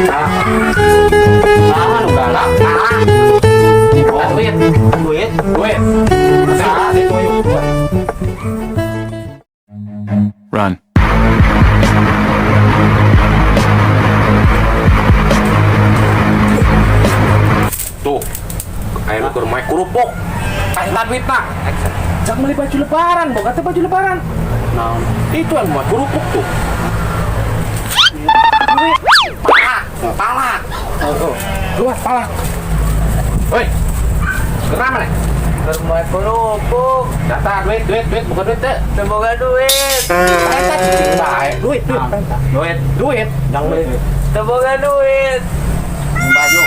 Ah, nu galak. Ah. Oh, duit. Duit, duit. Saha itu yuk. Run. Tuh. Aya nu keur maek kerupuk. Eta duitna. Jangan beli baju lebaran, boga teh baju lebaran. Naon? Itu anu mah kerupuk tuh. Duit. Palak, palak. Oh, Luas palak. Woi. Kenapa nih? Keur maek kerupuk. Data duit, duit, duit, bukan duit teh. Teu boga duit. Eta cicing bae. Duit, duit, duit, duit. Jangan beli duit. Teu boga duit. Baju.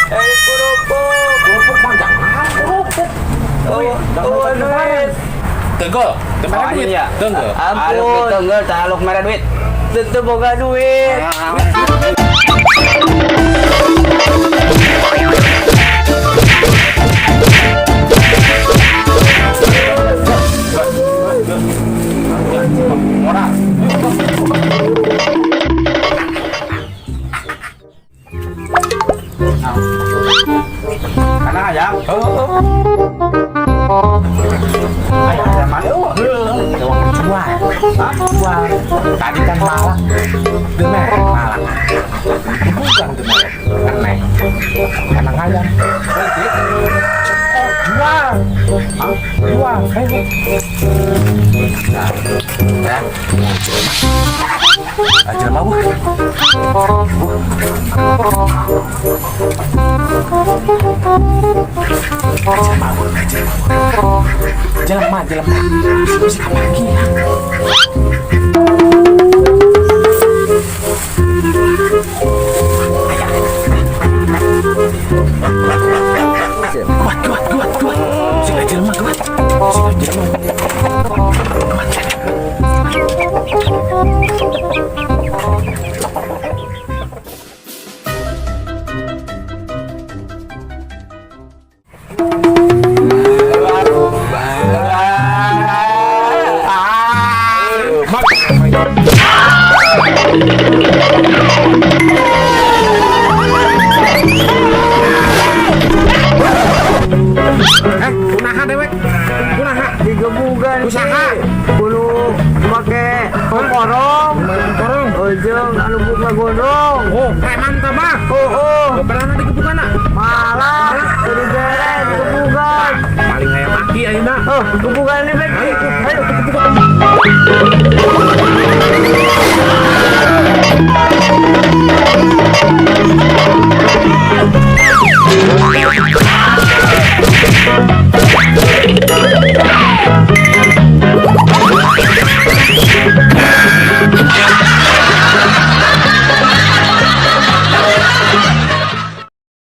Eh, kerupuk. Kerupuk mah jangan kerupuk. Oh, oh, duit. Tenggel, teu mere duit. ya? Tenggel. Ampun. Tenggel, taluk merah duit. Teu boga duit. Moral. Karena ayam. Ayam ayam mana? Uang jual. Jual. Tadi kan malak. Demek malak. Bukan demek. Aneh. Kanang ayam. Oh, jual. Jual. Ayo. Nah, ya. Aja mau. Aja mau. Jelema, jelema. Bisa lagi ya. Kuat, kuat, kuat, kuat. Sing jelema, kuat. Sing jelema. Kuat. Eh, kunaha dewek? Kunaha? Digebugan. Usaha. Kudu make korong. Korong. Ujung anu buka gondrong. Oh, preman tah mah. Oh, oh. Beberana digebukan. Malah jadi bere digebugan. Paling aya maki ayeuna. Oh, gebugan ini Bek. Ayo, Ayo. Ayo.